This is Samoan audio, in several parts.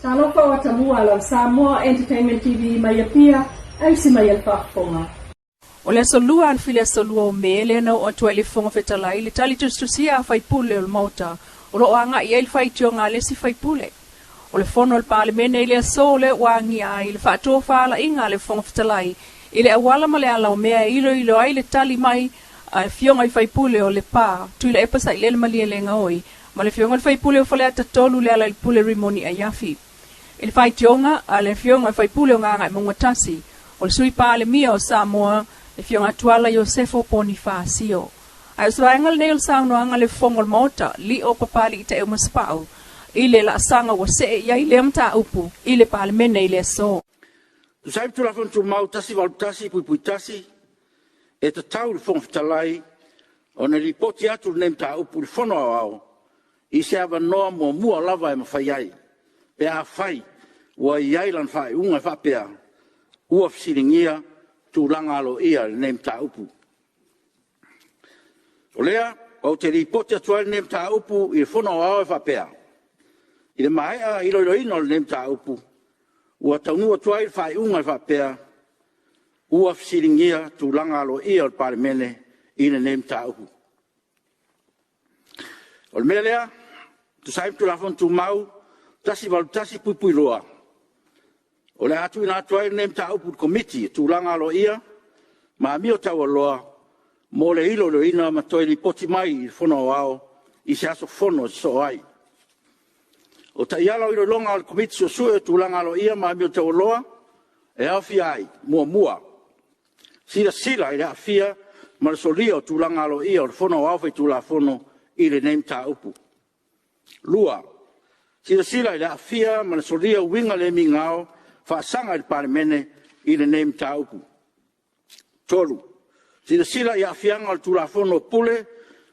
Talofa o atamua lau Samoa Entertainment TV mai Apia, aisi mai le faafofoga. O le aso Lua ananafi le aso 2 o Me lea na oo atu ai i le Fofoga Fetalai le tali tusitusia a faipule o le Maota o lo o agai i ai le faitioga a le isi faipule. O le fono a le Palemene i le aso lea ua agia ai le faatofalaiga a le Fofoga Fetalai i le auala ma le ala o mea e iloilo ai le tali mai a le Afioga i faipule o Lepa, Tuilaepa Sailele Malielegaoi ma le Afioga i le faipule o Faleata 3 Lealailepule Rimoni Aiafi. I le faitioga a le Afioga i le faipule o Gagaemauga 1, o le Sui Palemia o Samoa, le Afioga Tuala Iosefo Ponifasio. Ae o se vaega lenei o le saunoaga a le Fofoga o le Maota, Lio Papali'i Taeaumasapau, i le laasaga ua see i ai lea mataupu i le Palemene i le aso. Tusa ai ma Tulafono Tumau 181(1), e tatau i le Fofoga Fetalai ona lipoti atu lenei mataupu i le Fono Aoao i se avanoa muamua lava e mafai ai, pe afai ua i ai lana faaiuga e faapea, ua fesiligia tulaga aloaia i lenei mataupu. O lea ou te lipoti atu ai lenei mataupu i le Fono Aoao e faapea, i le maea iloiloina o lenei mataupu, ua taunuu atu ai i le faaiuga e faapea, ua fesiligia tulaga aloaia o le Palemene i lenei mataupu. O le mea lea, e tusa ai ma Tulafono Tumau 181(2), o le a tuuina atu ai lenei mataupu i le Komiti o Tulaga Aloaia ma Amio Taualoa mo le iloiloina ma toe lipoti mai i le Fono Aoao i se aso Fono e sosoo ai. O taiala o iloiloga a le Komiti Suesue o Tulaga Aloaia ma Amio Taualoa e aofia ai: 1. Silasila i le aafia ma le solia o tulaga aloaia o le Fono Aoao Faitulafono i lenei mataupu. 2. Silasila i le aafia ma le solia o uiga le migao faasaga i le Palemene i lenei mataupu. 3. Silasila i aafiaga o le Tulafono o Pule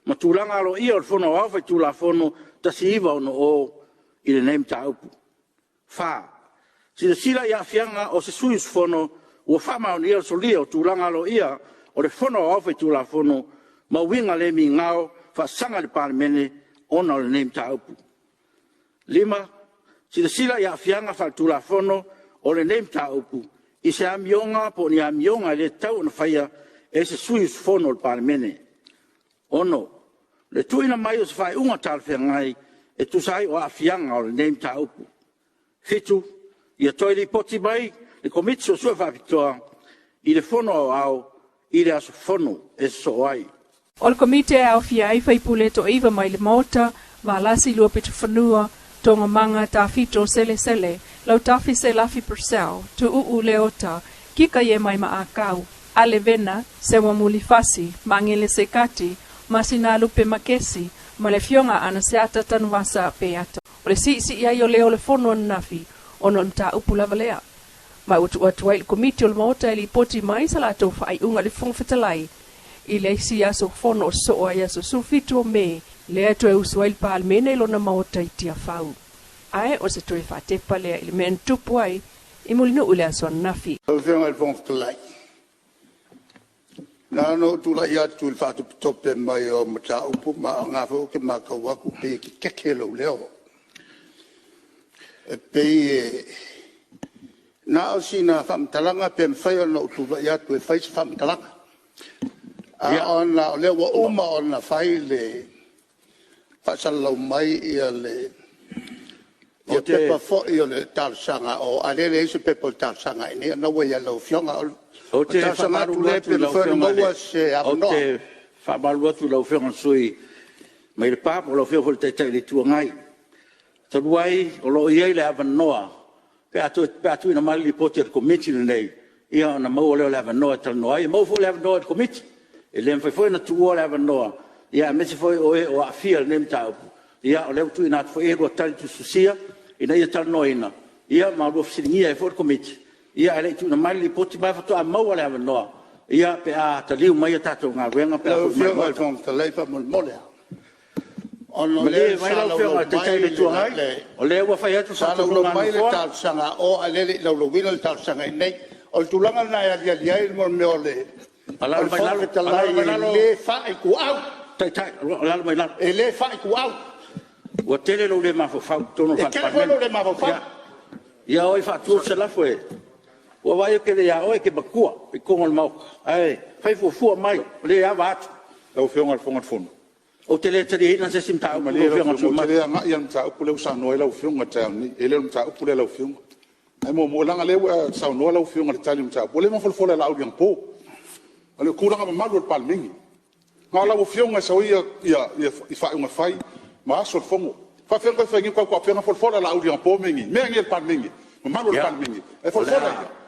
ma Tulaga Aloaia o le Fono Aoao Faitulafono 1960 i lenei mataupu. 4. Silasila i aafiaga o se sui usufono ua faamaonia le solia o tulaga aloaia o le Fono Aoao Faitulafono ma uiga le migao faasaga i le Palemene ona o lenei mataupu. 5. Silasila i aafiaga faaletulafono o lenei mataupu i se amioga po o ni amioga e le tatau ona faia e se sui usufono o le Palemene. 6. Le tuuina mai o se faaiuga talafeagai e tusa ai o aafiaga o lenei mataupu. 7. Ia toe lipoti mai le Komiti Suesue Faapitoa i le Fono Aoao i le aso Fono e sosoo ai. O le Komiti e aofia ai faipule e toa-9 mai le Maota, Valasi Luapitofanua, Togomaga Tafito Selesele, Lautafi Selafi Purcell, Tuuu Leota, Kika Iemaima-Akau, Ale Vena, Sewa Mulifasi, Magele Sekati, Masinalupe Makesi, ma le Afioga Anaseata Tanuvasa Peato. O le siisii ai o leo o le fono ananafi ona o le mataupu lava lea. Ma ua tuu atu ai i le Komiti o le Maota e lipoti mai sa latou faaiuga i le Fofoga Fetalai i le isi aso fono o sosoo ai aso 17 o Me, lea e toe usu ai le Palemene i lona Maota i Tiafau. Ae o se toe faatepa lea i le mea na tupu ai i Mulinuu i le aso ananafi. Lau Afioga i le Fofoga Fetalai, na ona ou tulai atu i le faatopetope mai o au mataupu, ma o lena foi ou te matau atu pei e tetete lou leo. E pei e na o sina faamatalaga pe mafai ona ou tulai atu e fai se faamatalaga. Ae ona o lea ua uma ona fai le faasalalau mai le pepa foi o le talosaga a o, a o lea e leai se pepa o le talosaga a i inei, o lena ua ia lau Afioga. O Ou le te talosaga atu faamalulu lea atu pe i lau mafai ona Afioga i le... maua se Ou avanoa. te faamalulu atu i lau Afioga i le sui usufono mai Lepa po o lau Afioga foi i le Taitai o le Itu Agai. Talu ai o lo o i ai le avanoa pe a tuuina mai le Lipoti a le Komiti lenei, ia ona maua lea o le avanoa e talanoa ai. E maua foi le avanoa i le Komiti. E le mafai foi ona tuua le avanoa, aemaise foi o e o aafia i lenei mataupu. Ia o lea ua tuuina atu foi i ai a lua tali tusitusia ina ia talanoaina ma lua fesiligia ai foi le Komiti ae le i tuuina mai le Lipoti, ma e faatoa maua le avanoa pe a taliu mai a tatou galuega pe a Lau foi mai le Afioga i le Maota. Fofoga Fetalai faamolemole lava, ona o Malie lea mai sa lau Afioga laulau i le Taitai o le mai Itu Agai, o lea ua fai atu le sa faatonuga laulau a le mai le Nofoa. talosaga a o, ae o lea e le i laulauina le talosaga i inei. O le tulaga lena e aliali ai le mea o le Alaala mai Fofoga lalo, Fetalai alaala mai e lalo le faaituau, Taitai, alaala mai lalo. e le faaituau. Ua tele lou le mafaufau i totonu o E le tele foi Palemene. lou le mafaufau. Ia, Ia o e faatu se lafo, ua ou vaai atu e le ia oe e te matua i totonu o le Maota, ae fai fuafua mai, o lea e ava atu. Lau Afioga i le Fofoga Fetalai… Ou te le taliaina se isi mataupu lau Afioga i le sui usufono mamalu. Ou te le agai lava i le mataupu lea ua saunoa i ai lau Afioga i le taeao nei. E le o le mataupu lea a lau Afioga. Ae muamua, leaga o lea ua e saunoa lau Afioga i le tali o le mataupu, ua leva ona folafola e Laauli anapo. O le tulaga mamalu o le Palemene, na o lau Afioga e sau ai faaiuga fai ma aso o le Fono. E faapefea ona toe fai nei ma tautuaupega? Na folafola e Laauli anapo mea nei, mea nei o le Palemene, mamalu o le Palemene, e folafola ia.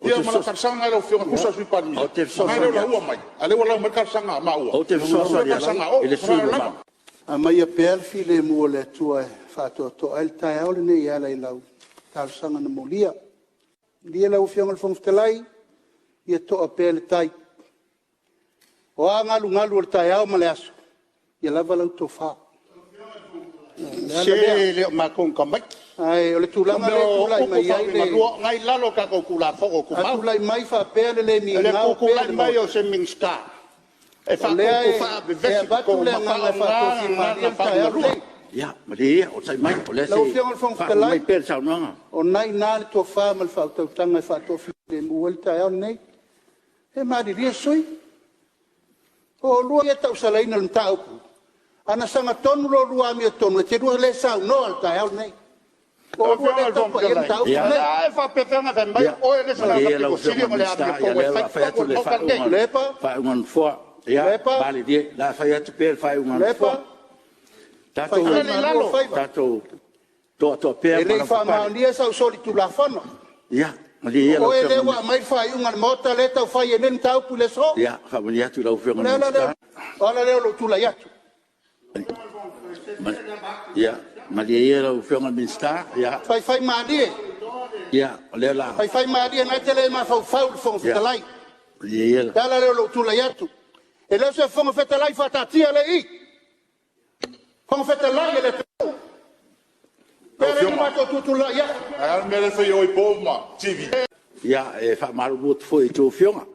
Ia ma lau talosaga lena i lau Afioga e tusa o le Sui Palemia, leaga e le o laua mai, a o lea ua lau mai le talosaga a maua, Ou te fesoasoani le talosaga a atu Olo. i le Ma le sui faaaloalo usufono lava. mamalu. Aumaia pea le filemu o le Atua e faatoatoa ai le taeao lenei e ala i lau talosaga na molia. Malie lau Afioga i le Fofoga Fetalai, ia toa pea le tai. O a galugalu o le taeao ma le aso, ia lava lau tofa. O le ala Se lea. e le o matou ni tamaiti. Ae o le O tulaga mea lea e o tulai upu mai ai le… faauigalua, o lena e i lalo o tatou Tulafono A Tumau. tulai mai faapea le le O le migao pea i tutulai le mai Maota, o se Minisita e o lea faaupu e faavevesi i avatu totonu le ma agaga e faaaoga faatofimalie gagana le taeao faauigalua. lenei. Ia, malie ia, onosai mai o lea Lau se i Afioga i le Fofoga faauma mai Fetalai, pea le saunoaga. o lena e i ina le tofa ma le faautautaga e faatoafilemu ai le taeao lenei. Se malilie sui usufono, o oulua ia e tausalaina i le mataupu, a na sagatonu la oulua amiotonu, e te lua le saunoa i le taeao lenei. O Lau oulua Afioga lea i e le taupa Fofoga i ai le Fetalai, mataupu o le lenei. a e faapefea ona e fai mai Ia, o oe le isi tagata malie ia lau aupito sili Afioga i le ona le Minisita, o amiotonu lea e o le fai a fai tonu atu a le le Maota lenei? Tuilaepa, faaiuga a le Nofoa. Ia, Tuilaepa, malilie, o le a fai atu pea le faaiuga a le Tuilaepa, Nofoa. Alali i faifaimalu lalo! ou faiva, Tatou toatoa pea e ma le i lavapapale. faamaonia sau solitulafono. Ia, malie ia O lau oe Afioga lea i le ua Minisita. aumai le faaiuga a le Maota lea e tau fai ai nei le mataupu i le aso. Ia, faamalie atu i lau O Afioga i le le ala lea, Minisita. o le ala lea o lou tulai atu. Ia, malie ia lau Afioga i le Minisita. Ia, Faifaimalie, o lea o le a… faifaimalie o lena e te le mafaufau i le Fofoga Ia, Fetalai. malie ia. O le ala lea o lou tulai atu. E le o se Fofoga Fetalai faataatia lea e i i, o le Fofoga Fetalai o le atunuu. O Lau lea na Afioga, matou tutulai ai. ae a le mea lea e fai e oe i po ma TV? Ia, e faamalulu atu foi i a outou Afioga,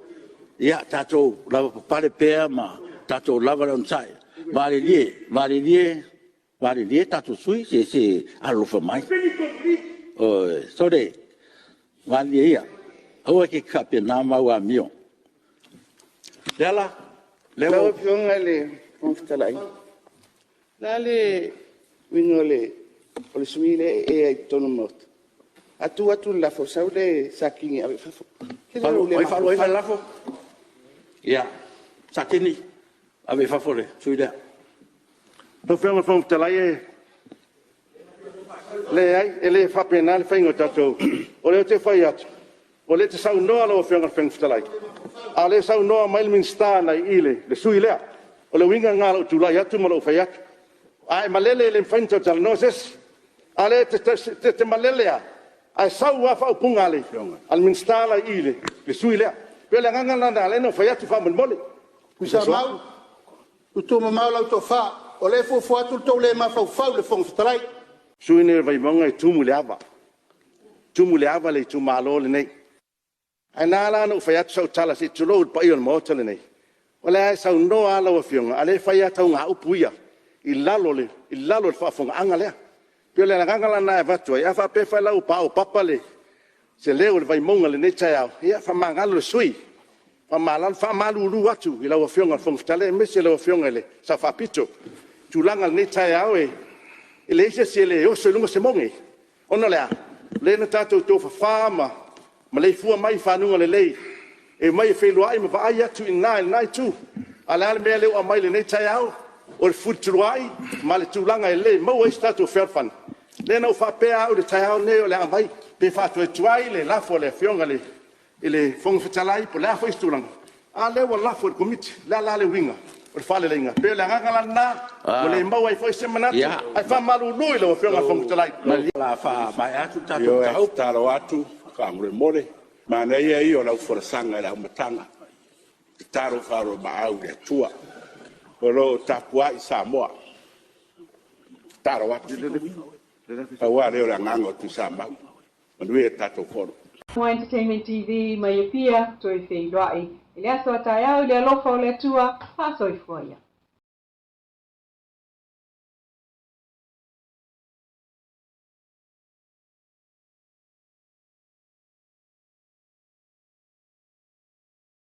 ia tatou lavapapale pea ma tatou lava le onosai. Malilie, malilie, malilie tatou sui usufono, se i alolofa mai. Ioe. Sole, malilie ia, aua e te faapena ma au amio. Leala, lea ua Lau ou… Afioga i le Fofoga Fetalai, o le a le uiga o le sui usufono lea e ea i totonu o le Maota? A tuu atu i le lafo, sau le Satini e ave i fafo. E tele lou O le ai e faalua le mafaufau. lafo? Ia, Satini, ave i fafo le sui usufono lea. Lau Afioga i le Fofoga Fetalai, e leai, e le faapena le faiga o tatou… O lea ou te fai atu, o lea e te saunoa lau Afioga i le Fofoga Fetalai, a o lea e saunoa mai le Minisita agai i i le sui usufono lea. O le uiga lena o lou tulai atu ma lou fai atu. A e malele e le mafai ona toe talanoa se isi. A o lea e te malele lava, ae sau lava faaupuga a le Minisita la i i i le sui usufono lea. E pei o le agaga lena na ala ai ona ou fai atu faamolemole. Tuisamau, tuutuumamao lau tofa, o lea e fuafua atu lo outou le mafaufau i le Fofoga Fetalai. O le sui usufono lenei o le Vaimauga e tumu i le ava, e tumu i le ava le itumalo lenei. Ae na ala ona ou fai atu sau tala se i tulou le paia o le Maota lenei, o lea e saunoa lava lau Afioga, a o lea e fai lava tauga upu ia i lalo o le faafofogaaga lea. E pei o le agaga lena e avatu ai, a faapea la ua paopapa se leo o le Vaimauga i lenei taeao, ia faamagalo le sui usufono. E faamalulu atu i lau Afioga i le Fofoga Fetalai aemaise lau Afioga i le Sao Faapito. O le tulaga i lenei taeao, e leai se isi e le oso i luga se moge, ona o le a? O lea na tatou tofafa ma maleifua mai i fanuga lelei, e omai e feiloai ma vaai atu i ina i lena itu. A o le a le mea lea ua aumai i lenei taeao? O le fefulituaa'i ma le tulaga e le maua ai se tatou fealofani. Lea na ou faapea lava au i le taeao lenei o le a aumai, pe faatuatuai le lafo a le Afioga i le Fofoga Fetalai po o le a foi se tulaga, a lea ua lafo i le Komiti. O le a la le uiga o le faaleleiga? E pei o le agaga la lena ua le maua ai foi se manatu, ae faamalulu i lau Afioga i le Fofoga Fetalai. Malie o le a faamaea atu le tatou Ioe, e mataupu. tatalo atu faamolemole, manaia ia o lau folasaga i le amataga, tatalo faaoloolomaau i le Atua o lo o tapuai Samoa. Tatalo atu, pau lava lea o le agaga o Tuisamau. Manuia le tatou Fono. Samoa Entertainment TV mai Apia, toe feiloai i le aso a taeao i le alofa o le Atua, faasoifua ia.